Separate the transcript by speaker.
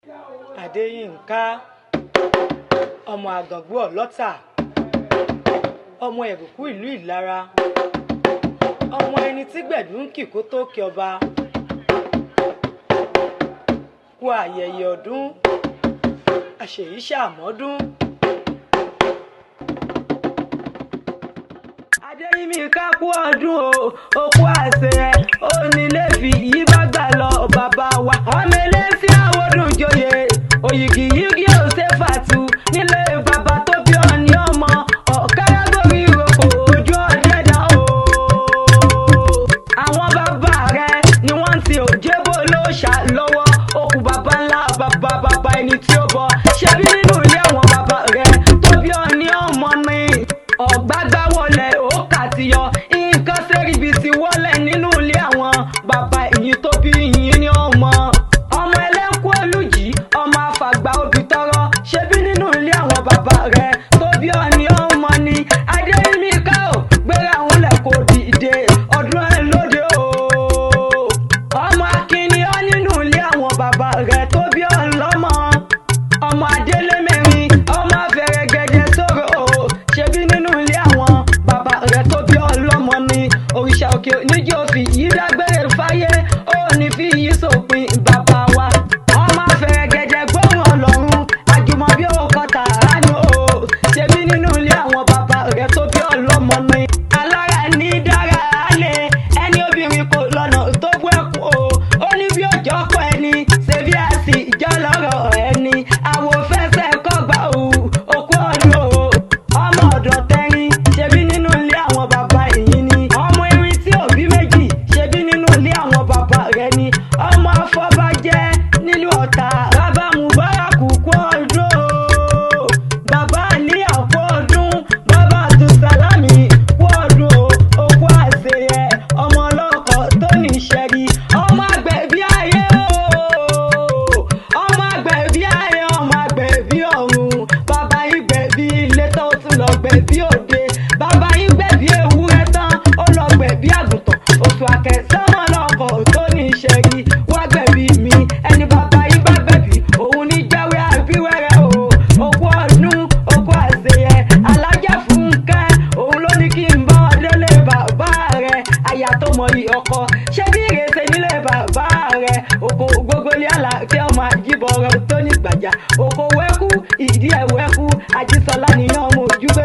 Speaker 1: Adéyínká ọmọ Àgàngbó Ọlọ́tà, ọmọ Ẹ̀rùkú ìlú Ìlara, ọmọ ẹni tí gbẹ̀dú ń kì kó tó kí ọba. Kú ayẹyẹ ọdún, àṣèyí ṣàmọ́dún. Adéyínká kú ọdún o, òkú àṣẹ onílé fi yí bá gbà lọ bàbá wa. Ọmọ eléńsí àwòdùn joyè, òyìgì yígí ò ṣe fàtú nílé bàbá tó bí ọ ní ọmọ ọ̀kẹ́rẹ́gbòrí ìrókò ojú ọ̀dẹ́dà o. Àwọn bàbá rẹ ni wọ́n ti òjébó ló ṣà lọ́wọ́, òkú bàbá ńlá bàbá bàbá ẹni tí ó bọ̀ ṣebí nínú ilé àwọn bàbá rẹ tó bí ọ ní ọmọ ni. Ọ̀gbágbá wọlé ó kà ti yọ nǹkan ṣẹ́ríbi ti wọlé nínú ilé àwọn bàbá ìyìn tó bí ìyìn ní ọmọ. Ọmọ ẹlẹ́kú olùjì ọmọ àfàgbà obì tọrọ ṣebí nínú ilé àwọn bàbá rẹ tó bí ọ ní ọmọ ni. Adéyínká ò gbéra òun lẹ̀ kó dìde ọdún ẹ lóde o. Ọmọ akínní ọ nínú ilé àwọn bàbá rẹ tó bí ọ lọ́mọ. Ọmọ adélé mẹ́rin ọmọ afẹ́rẹ́gẹ́dẹ́ sọ̀rọ̀ o ṣebí nínú ilé àwọn bàbá rẹ tó bí ọlọ́mọ ni. Òrìṣà òkè oníjó fi yí dágbére fáyé ó ní fi yí sópin bàbá wa. Ọmọ afẹ́rẹ́gẹ́dẹ́ gbóhùn ọlọ́run àjùmọ̀bí òkọ tààrà ni o ṣebí nínú ilé àwọn bàbá rẹ tó bí ọlọ́mọ ni. Alára ní dára lé ẹni obìnrin kò lọ́nà tó bú ẹkún o ó ní bí òjò ọkọ ẹni ṣebí àsì ìjọ lọ́rọ̀ ẹni àwò fẹsẹ̀ kọ́gbà o òkú ọdún o. Ọmọ ọ̀dọ̀ tẹ́rin ṣebí nínú ilé àwọn bàbá ìyìn ni. Ọmọ erin tí òbí méjì ṣebí nínú ilé àwọn bàbá rẹ ni. Ọmọ afọbajẹ nílùú Ọ̀tà bàbá Mubarak kú ọdún o. Bàbá Àlíyà kú ọdún, bàbá Abdulsalami kú ọdún o. Òkú àṣeyẹ ọmọ ọlọ́kọ̀ tó ní ìṣẹ́rí. Ọmọ àgbẹ̀ bí ayé o. Ọmọ àgbẹ̀ bí ayé, ọmọ àgbẹ̀ bí ọ̀run. Bàbá yín gbẹ̀ bí ilé tó tún lọ gbẹ̀ bí òde. Bàbá yín gbẹ̀ bí ewúrẹ́ tán, ó lọ gbẹ̀ bí àgùntàn. Oṣù àkẹsánmọ́ lọkọ̀ tó ní ìṣẹ́rí. Wá gbẹ̀bí mi, ẹni bàbá yín bá gbẹ̀bí, òun ní jáwé àbíwẹ́rẹ́ o. Òkú ọdún, òkú àṣeyẹ, alájà Fúnkẹ́, òun ló ní kí n bá ọ délé bàbá rẹ̀. Aya tó mọyì ọkọ, ṣé bí ìrèsè nílé bàbá rẹ̀? Oko gbogbo ilé àlàkẹ́ ọmọ àjíbọ̀rọ̀ tó ní gbàjà. Oko wẹ́kú, ìdí ẹ̀ wẹ́kú, Ajísọlá nìyẹn ọmọ òjúgbé